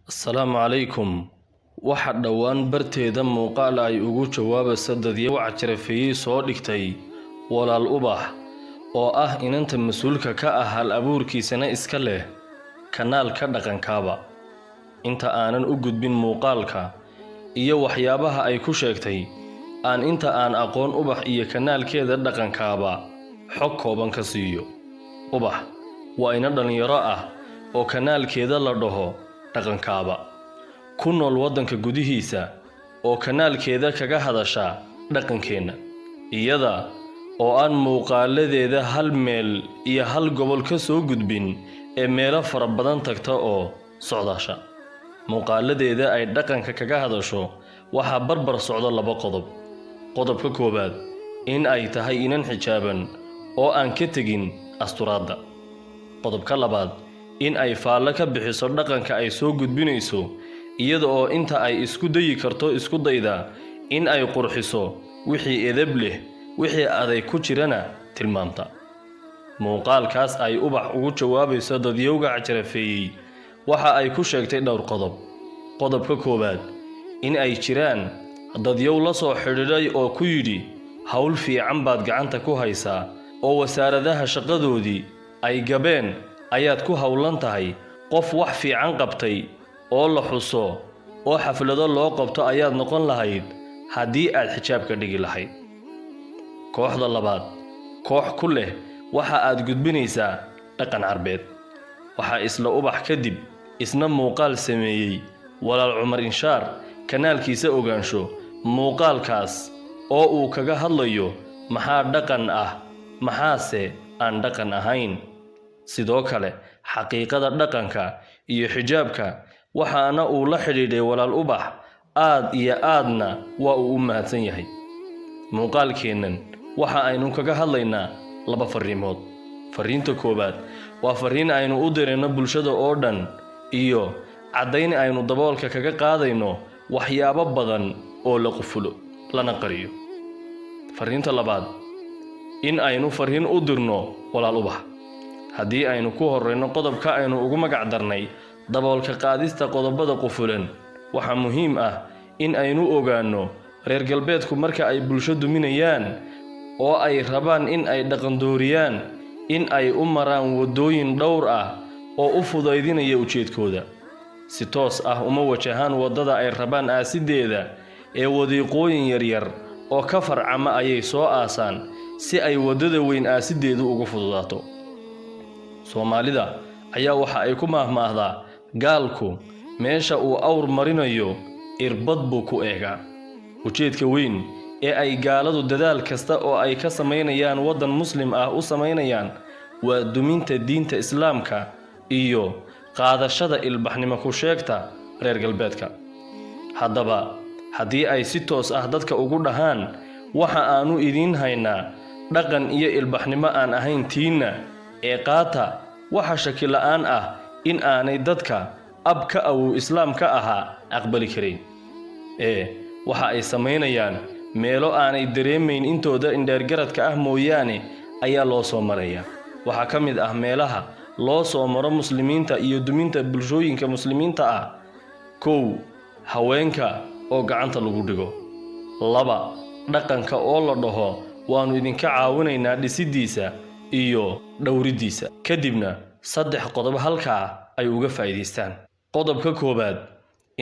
Asalaamu calaykum. Waxa dhowaan barteeda muuqaal ay ugu jawaabaysa dadyow cajarafeeyey soo dhigtay walaal Ubax, oo ah inanta mas-uulka ka ah hal abuurkiisana iska leh kanaalka Dhaqankaaba. Inta aanan u gudbin muuqaalka iyo waxyaabaha ay ku sheegtay, aan inta aan aqoon Ubax iyo kanaalkeeda Dhaqankaaba xog kooban ka siiyo. Ubax waa ina dhallinyaro ah oo kanaalkeeda la dhaho Dhaqankaaba, ku nool waddanka gudihiisa, oo kanaalkeeda kaga hadasha dhaqankeenna, iyada oo aan muuqaaladeeda hal meel iyo hal gobol ka soo gudbin ee meelo fara badan tagta oo socdaasha. Muuqaaladeeda ay dhaqanka kaga hadasho waxaa barbar socda laba qodob. Qodobka koowaad, in ay tahay inan xijaaban oo aan ka tegin asturaadda. Qodobka labaad, in ay faallo ka bixiso dhaqanka ay soo gudbinayso, iyada oo inta ay isku dayi karto isku dayda in ay qurxiso wixii edeb leh, wixii aday ku jirana tilmaamta. Muuqaalkaas ay Ubax ugu jawaabayso dadyowga cajarafeeyey waxa ay ku sheegtay dhowr qodob. Qodobka koowaad, in ay jiraan dadyow la soo xidhiidhay oo ku yidhi: "Hawl fiican baad gacanta ku haysaa, oo wasaaradaha shaqadoodii ay gabeen ayaad ku howlan tahay. Qof wax fiican qabtay oo la xuso oo xaflado loo qabto ayaad noqon lahayd haddii aad xijaabka dhigi lahayd." Kooxda labaad, koox ku leh: "Waxa aad gudbinaysaa dhaqan Carbeed." Waxaa isla Ubax kadib isna muuqaal sameeyey walaal Cumar Inshaar, kanaalkiisa Ogaansho, muuqaalkaas oo uu kaga hadlayo maxaa dhaqan ah, maxaase aan dhaqan ahayn, sidoo kale xaqiiqada dhaqanka iyo xijaabka. Waxaana uu la xidhiidhay walaal Ubax, aad iyo aadna waa uu u mahadsan yahay. Muuqaalkeennan waxa aynu kaga hadlaynaa laba fariimood. Fariinta koowaad waa fariin aynu u dirayno bulshada oo dhan iyo caddayn aynu daboolka kaga qaadayno waxyaabo badan oo la qufulo lana qariyo. Fariinta labaad, in aynu fariin u dirno walaal Ubax. Haddii aynu ku horreyno qodobka aynu ugu magac darnay daboolka qaadista qodobada qufulan, waxaa muhiim ah in aynu ogaanno reer galbeedku marka ay bulsho duminayaan oo ay rabaan in ay dhaqandooriyaan, in ay u maraan waddooyin dhowr ah oo u fudaydinaya ujeedkooda. Si toos ah uma wajahaan waddada ay rabaan aasideeda, ee wadiiqooyin yaryar oo ka farcama ayay soo aasaan si ay waddada weyn aasideedu ugu fududaato. Soomaalida ayaa waxa ay ku maahmaahdaa: "Gaalku meesha uu awr marinayo irbad buu ku eegaa." Ujeedka weyn ee ay gaaladu dadaal kasta oo ay ka samaynayaan waddan Muslim ah u samaynayaan waa duminta diinta Islaamka iyo qaadashada ilbaxnimo ku sheegta reer galbeedka. Haddaba haddii ay si toos ah dadka ugu dhahaan: "Waxa aanu idiin haynaa dhaqan iyo ilbaxnimo aan ahayn tiinna ee qaata," waxa shaki la'aan ah in aanay dadka ab ka awow Islaam ka ahaa aqbali karayn, ee waxa ay samaynayaan meelo aanay dareemayn intooda indheergaradka ah mooyaane ayaa loo soo marayaa. Waxaa ka mid ah meelaha loo soo maro Muslimiinta iyo duminta bulshooyinka Muslimiinta ah: kow, haweenka oo gacanta lagu dhigo; laba, dhaqanka oo la dhaho: "Waannu idinka caawinaynaa dhisiddiisa iyo dhowriddiisa." Kadibna saddex qodob halkaa ay uga faa'iidaystaan. Qodobka koowaad,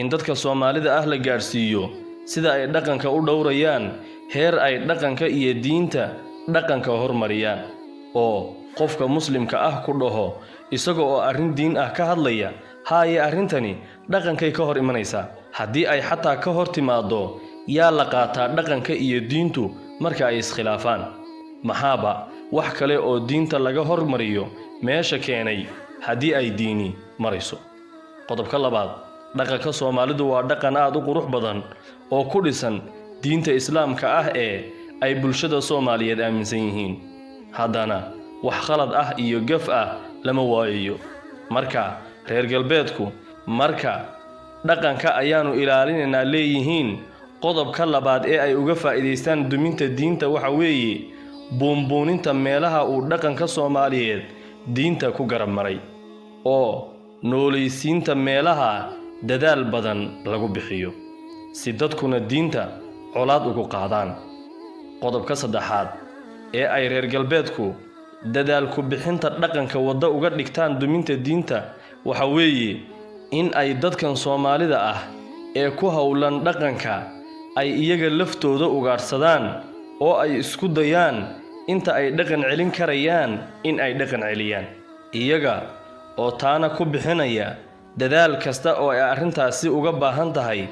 in dadka Soomaalida ah la gaadhsiiyo sida ay dhaqanka u dhowrayaan, heer ay dhaqanka iyo diinta dhaqanka hormariyaan, oo qofka Muslimka ah ku dhaho isaga oo arrin diin ah ka hadlaya: "Haaye, arrintani dhaqankay ka hor imanaysaa." Haddii ay xataa ka hor timaaddo, yaa la qaataa dhaqanka iyo diintu marka ay iskhilaafaan? Maxaaba wax kale oo diinta laga hormariyo meesha keenay haddii ay diini marayso? Qodobka labaad, dhaqanka Soomaalidu waa dhaqan aad u qurux badan oo ku dhisan diinta Islaamka ah ee ay bulshada Soomaaliyeed aaminsan yihiin. Haddana wax khalad ah iyo gaf ah lama waayayo. Marka reer galbeedku marka "dhaqanka ayaanu ilaalinaynaa" leeyihiin, qodobka labaad ee ay uga faa'iidaystaan duminta diinta waxa weeye buunbuuninta meelaha uu dhaqanka Soomaaliyeed diinta ku garab maray, oo noolaysiinta meelaha dadaal badan lagu bixiyo, si dadkuna diinta colaad ugu qaadaan. Qodobka saddexaad ee ay reer galbeedku dadaal ku bixinta dhaqanka waddo uga dhigtaan duminta diinta waxa weeye in ay dadkan Soomaalida ah ee ku howlan dhaqanka ay iyaga laftooda ugaadhsadaan oo ay isku dayaan inta ay dhaqan celin karayaan in ay dhaqan celiyaan, iyaga oo taana ku bixinaya dadaal kasta oo ay arrintaasi uga baahan tahay,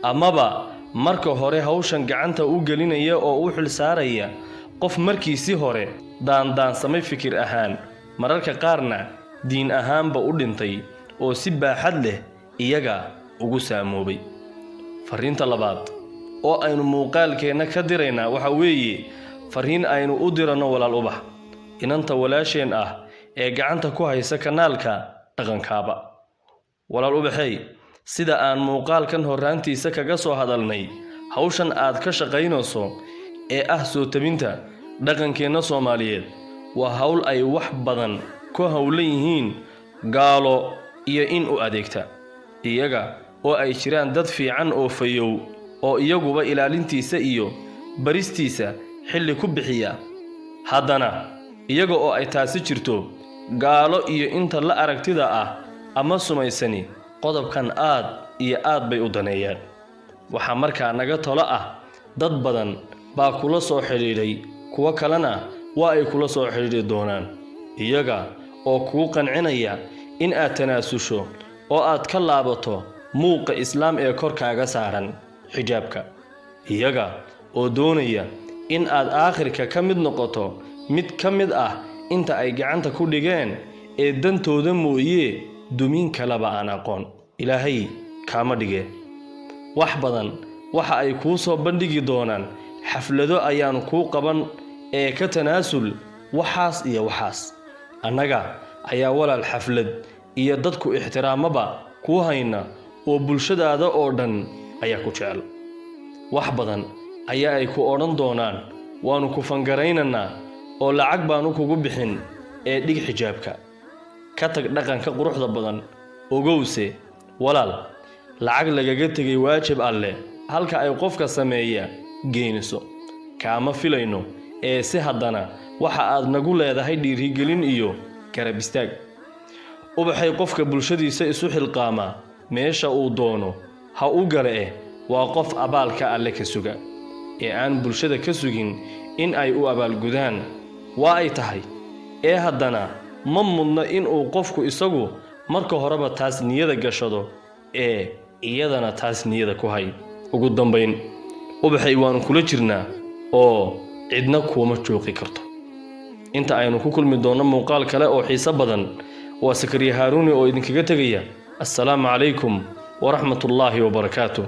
amaba marka hore hawshan gacanta u gelinaya oo u xilsaaraya qof markiisii hore daandaansamay fikir ahaan, mararka qaarna diin ahaanba u dhintay oo si baaxad leh iyaga ugu saamoobay. Fariinta labaad oo aynu muuqaalkeenna ka diraynaa waxa weeye fariin aynu u diranno walaal Ubax, inanta walaasheen ah ee gacanta ku haysa kanaalka Dhaqankaaba. Walaal Ubaxey, sida aan muuqaalkan horraantiisa kaga soo hadalnay, hawshan aad ka shaqaynayso ee ah soo tabinta dhaqankeenna Soomaaliyeed waa hawl ay wax badan ku howlan yihiin gaalo iyo in u adeegta, iyaga oo ay jiraan dad fiican oo fayow oo iyaguba ilaalintiisa iyo baristiisa xilli ku bixiya. Haddana iyaga oo ay taasi jirto, gaalo iyo inta la aragtida ah ama sumaysani qodobkan aad iyo aad bay u daneeyaan. Waxaa markaa naga talo ah, dad badan baa kula soo xidhiidhay, kuwo kalena waa ay kula soo xidhiidhi doonaan, iyaga oo kugu qancinaya in aad tanaasusho oo aad ka laabato muuqa islaam ee korkaaga saaran xijaabka, iyaga oo doonaya in aad aakhirka ka mid noqoto mid ka mid ah inta ay gacanta ku dhigeen ee dantooda mooyee dumin kaleba aan aqoon. Ilaahay kaama dhige. Wax badan waxa ay kuu soo bandhigi doonaan xaflado ayaanu kuu qaban ee ka tanaasul waxaas iyo waxaas, annaga ayaa walaal xaflad iyo dadku ixtiraamaba kuu hayna oo bulshadaada oo dhan ayaa ku jecel. Wax badan ayaa ay ku odhan doonaan waannu ku fangaraynaynaa oo lacag baanu kugu bixin ee dhig xijaabka, ka tag dhaqanka quruxda badan. Ogowse walaal, lacag lagaga tegay waajib alle halka ay qofka sameeya geeniso kaama filayno, ee si haddana waxa aad nagu leedahay dhiirigelin iyo garab istaag. Ubaxay, qofka bulshadiisa isu xilqaamaa meesha uu doono ha u gale eh waa qof abaalka alle ka suga ee aan bulshada ka sugin in ay u abaalgudaan. Waa ay tahay, ee haddana ma mudna in uu qofku isagu marka horeba taas niyada gashado, ee iyadana taas niyada ku hay. Ugu dambayn, Ubaxay, waannu kula jirnaa oo cidna kuuma jooqi karto. Inta aynu ku kulmi doonno muuqaal kale oo xiiso badan, waa Sakariya Haaruuni oo idinkaga tegaya. Assalaamu calaykum waraxmatullaahi wabarakaatu.